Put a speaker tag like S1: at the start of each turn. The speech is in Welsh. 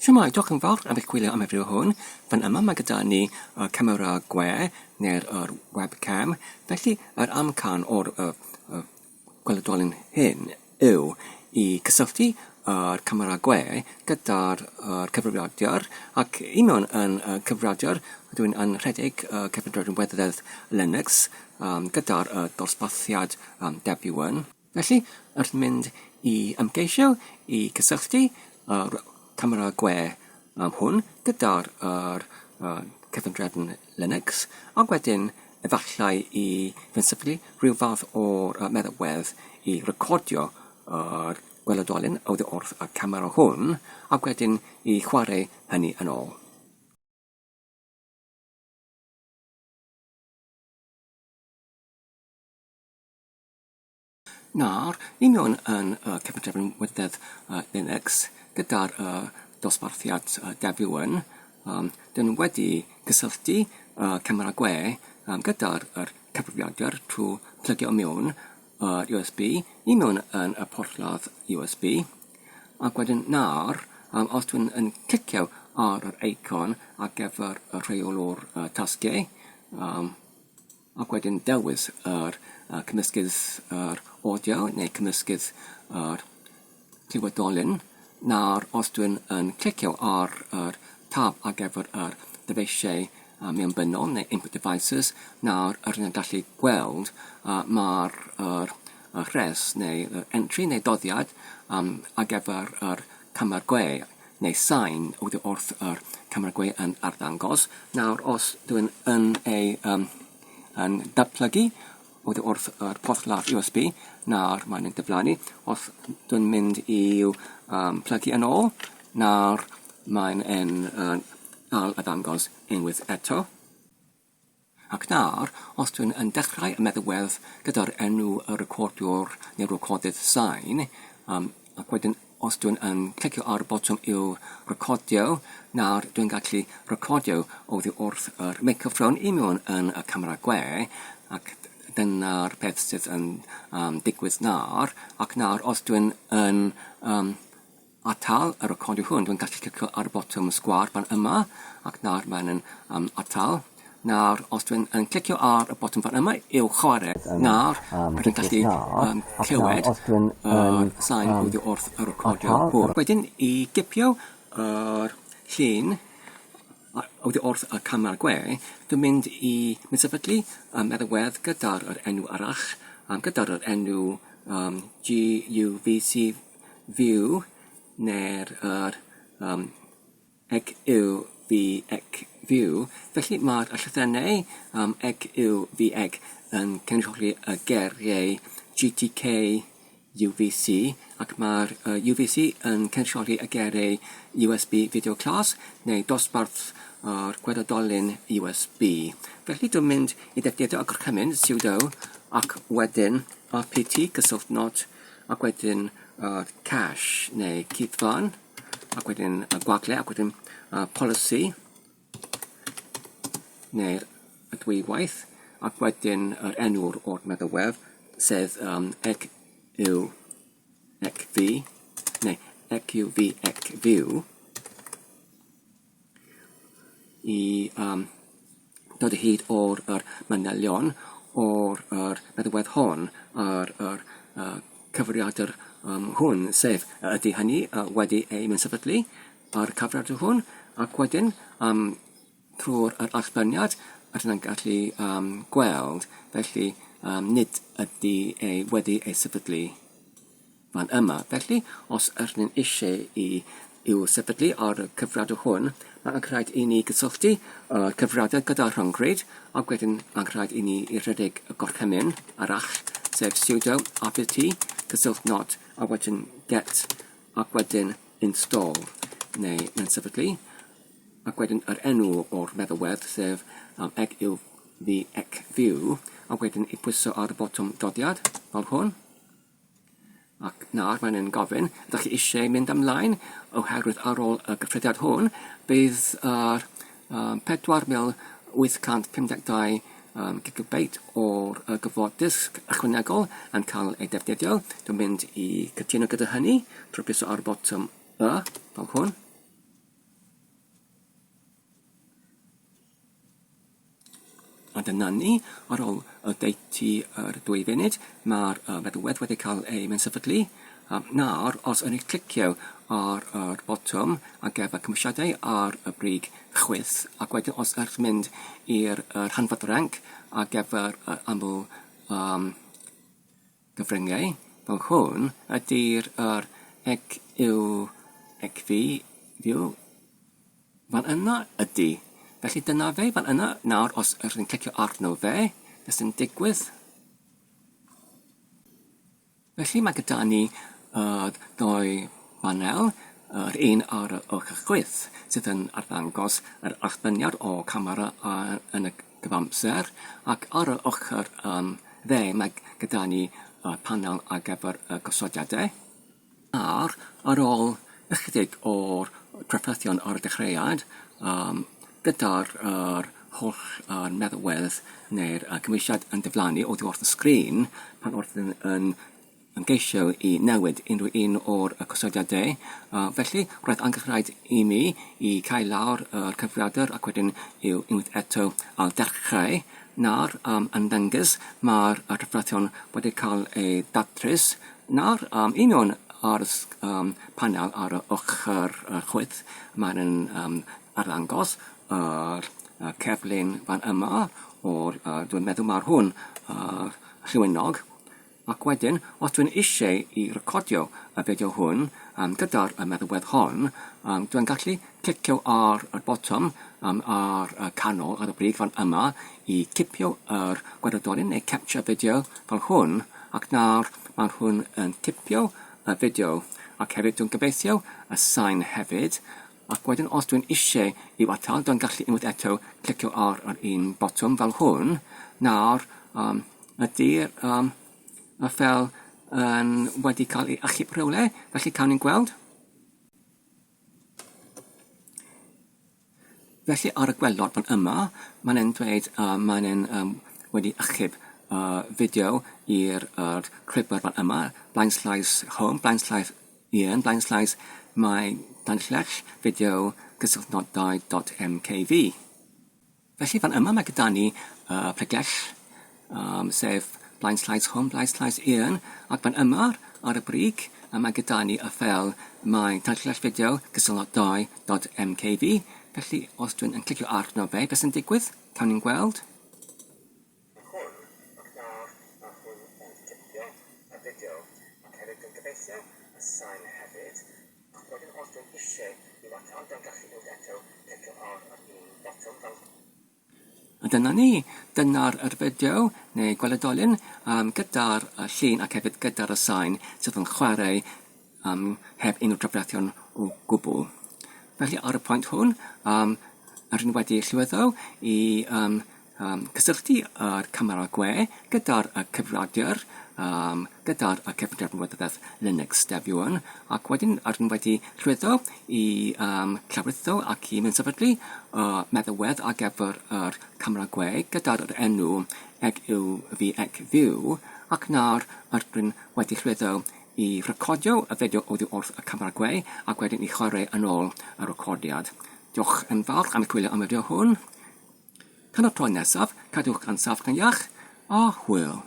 S1: Shwmae, diolch yn fawr am eich gwylio am y fideo hwn. Fan yma mae gyda ni y camera gwe neu'r yr webcam. Felly yr amcan o'r y, y gweledolyn hyn yw i cysylltu yr camera gwe gyda'r yr cyfrifiadur ac i mewn yn y cyfrifiadur rwy'n yn rhedeg y cyfrifiadur Weddedd Linux um, gyda'r y dosbarthiad um, Debian. Felly, wrth mynd i ymgeisio i cysylltu yr camera gwe um, hwn gyda'r yr, uh, cyfundrefn Linux, ac wedyn efallai i fy sefydlu rhyw fath o'r uh, meddalwedd i recordio yr gweledolyn oddi wrth y camera hwn, ac wedyn i chwarae hynny yn ôl. Nawr, union yn y cyfundrefn Wyddeddf Linux, gyda'r dosbarthiad Debian, dyn nhw wedi cysylltu y camera gwe gyda'r yr cyfrifiadur trwy plygio mewn yr USB i mewn yn y porthladd USB, ac wedyn nawr, os dwi'n yn clicio ar yr eicon ar gyfer y rheolwr tasgau, ac wedyn dewis yr uh, cymysgydd yr audio neu cymysgydd yr clywedolyn. Nawr, os dwi'n yn clicio ar yr tab ar gyfer yr dyfeisiau uh, mewnbynnol neu input devices, nawr yr yn gallu gweld uh, mae'r yr, y rhes neu yr entry neu doddiad um, ar gyfer yr camera gwe neu sain oddi wrth yr camera gwe yn arddangos. Nawr, os dwi'n yn ei um, yn datblygu oddi wrth yr porthladd USB, nawr mae'n yn diflannu. Os dwi'n mynd i'w um, plygu yn ôl, nawr mae'n yn uh, dal arddangos unwaith eto. Ac nawr, os dwi'n yn dechrau y meddalwedd gyda'r enw y recordiwr neu recordydd sain, um, ac wedyn os dwi'n yn clicio ar y botwm i'w recordio, nawr dwi'n gallu recordio oddi wrth yr meicroffon i mewn yn y camera gwe, ac dyna'r peth sydd yn um, digwydd nawr. Ac nawr, os dwi'n yn um, Atal y recordio hwn, dwi'n gallu clicio ar y botwm sgwâr fan yma, ac nawr mae'n yn um, atal. Nawr, os dwi'n yn clicio ar y botwm fan yma i'w chwarae, nawr dwi'n gallu um, clywed yr sain oddi wrth y recordio hwn. Wedyn, i gipio yr llun oddi wrth y camera gwe, dwi'n mynd i mynd sefydlu y meddalwedd gyda'r yr enw arall, um, gyda'r yr enw um, GUVC View neu'r yr yym ec yw fi ec view. Felly mae'r llythrennau yym ec yw fi ec yn cynrychioli y geiriau GTK UVC ac mae'r yy UVC yn cynrychioli y geiriau USB Video Class neu dosbarth yr gweddodolyn USB. Felly dwi'n mynd i ddefnyddio y gorchymyn sudo ac wedyn rpt cysylltnod ac wedyn uh, cash neu cuddfan, ac wedyn uh, gwagle, ac wedyn uh, policy neu'r y dwywaith, ac wedyn yr enw'r o'r meddalwedd, sef um, ec yw ec fi, neu ec yw fi ec fyw. i um, dod o hyd o'r yr manylion o'r yr meddalwedd hon a'r yr uh, cyfrifiadur um, hwn, sef ydy hynny uh, wedi ei sefydlu ar y cyfrifiadur hwn, ac wedyn um, trwy'r yr allbyniad rydyn ni'n gallu um, gweld, felly um, nid ydy ei wedi ei sefydlu fan yma. Felly, os ydyn ni'n eisiau i i'w sefydlu ar y cyfrifiadur hwn, mae'n rhaid i ni gysylltu y cyfrifiadur gyda'r rhyngrwyd, ac wedyn mae'n rhaid i ni i rhedeg y gorchymyn arall, sef sudo apt cysylltnod not a wedyn get ac wedyn install neu mae'n sefydlu ac wedyn yr enw o'r meddalwedd sef um, eg yw fi ec view a wedyn i pwyso ar y botwm doddiad fel hwn. Ac nawr mae'n yn gofyn, ydych chi eisiau mynd ymlaen? Oherwydd ar ôl y gyffrediad hwn, bydd yr um, 4,852 um, gigabyte o'r uh, gyflog disg ychwanegol yn cael ei defnyddio. Dwi'n mynd i cytuno gyda hynny trwy pwyso ar y botwm Y, fel hwn. A dyna ni, ar ôl oddeutu yr 2 funud, mae'r meddalwedd wedi cael ei mensefydlu. Nawr, os ydych clicio ar yr botwm ar gyfer cymwysiadau ar y brig chwith, ac wedyn os ydych mynd i'r rhanfod ranc ar gyfer yr aml um, gyfryngau, fel hwn ydy'r yr ec yw ec fi, fyw, Fan yna ydy. Felly dyna fe, fan yna. Nawr, os ydych chi'n clicio arno fe, beth sy'n digwydd? Felly mae gyda ni y ddou banel, yr un ar y ochr chwith sydd yn arddangos yr allbyniad o camera yn y cyfamser, ac ar y ochr um, dde mae gyda ni y panel ar gyfer y gosodiadau. Ar ar ôl ychydig o'r trafferthion ar y dechreuad, yym gyda'r yr holl yy meddalwedd neu'r yy cymhwysiad yn diflannu oddi wrth y sgrin pan wrth yn yn ymgeisio i newid unrhyw un o'r y gosodiadau. Yy felly roedd angenrhaid i mi i cau lawr yr cyfrifiadur ac wedyn i'w unwaith eto ailddechrau. Nawr yym ymddengys mae'r y trafferthion wedi cael eu datrys. Nawr, um, union ar y um, panel ar y ochr chwith, mae'n yn um, arddangos yr uh, cerflun fan yma o'r, uh, dwi'n meddwl mae'r hwn, uh, llwynog. Ac wedyn, os dwi'n eisiau i recordio y fideo hwn um, gyda'r meddalwedd hon, um, dwi'n gallu clicio ar y botwm um, ar y canol ar y brig fan yma i cipio yr gwaredolyn neu capture video fel hwn, ac nawr mae hwn yn cipio y fideo ac hefyd dwi'n gobeithio y sain hefyd ac wedyn os dwi'n eisiau i'w atal dwi'n gallu unwaith eto clicio ar yr un botwm fel hwn nawr um, ydy'r um, y ffel yn wedi cael ei achub rhywle felly cawn ni'n gweld. Felly ar y gwelod fan yma, mae'n e'n dweud uh, mae'n e'n um, wedi achub uh, fideo i'r uh, llwybr fan yma, blaen slaes home, blaen slaes un, blaen slaes mae dan llell fideo cysylltnodau.mkv. Felly fan yma mae gyda ni uh, pregell, um, sef blaen slaes hwn, blaen slaes un, ac fan yma ar y brig mae gyda ni y ffeil mae tanllell fideo cysylltnodau.mkv. Felly os dwi'n yn clicio arno fe, beth sy'n digwydd? Cawn ni'n gweld.
S2: Mae hwn, ac nawr mae hwn yn tipio y fideo ac hefyd dwi'n gobeithio y sain hefyd ac wedyn os dwi'n isie i'w atal dwi'n gallu unwaith eto clicio ar yr un botwm fel
S1: A dyna ni, dyna'r yr fideo neu gweledolyn um, gyda'r llun ac hefyd gyda'r y sain sydd yn chwarae um, heb unrhyw drafferthion o gwbl. Felly ar y pwynt hwn, um, rydyn wedi llwyddo i um, um, cysylltu yr camera gwe gyda'r y cyfrifiadur, um, gyda'r y cefndir wybyddiaeth Linux Debian, ac wedyn rydyn wedi llwyddo i um, llawrytho ac i mewn-sefydlu y meddalwedd ar gyfer yr camera gwe gyda'r enw XUVXView, ac nawr rydyn wedi llwyddo i recordio y fideo oddi wrth y camera gwe ac wedyn i chwarae yn ôl y recordiad. Diolch yn fawr am eich gwylio am y fideo hwn. Tan y tro nesaf, cadwch yn saff ac yn iach, a hwyl!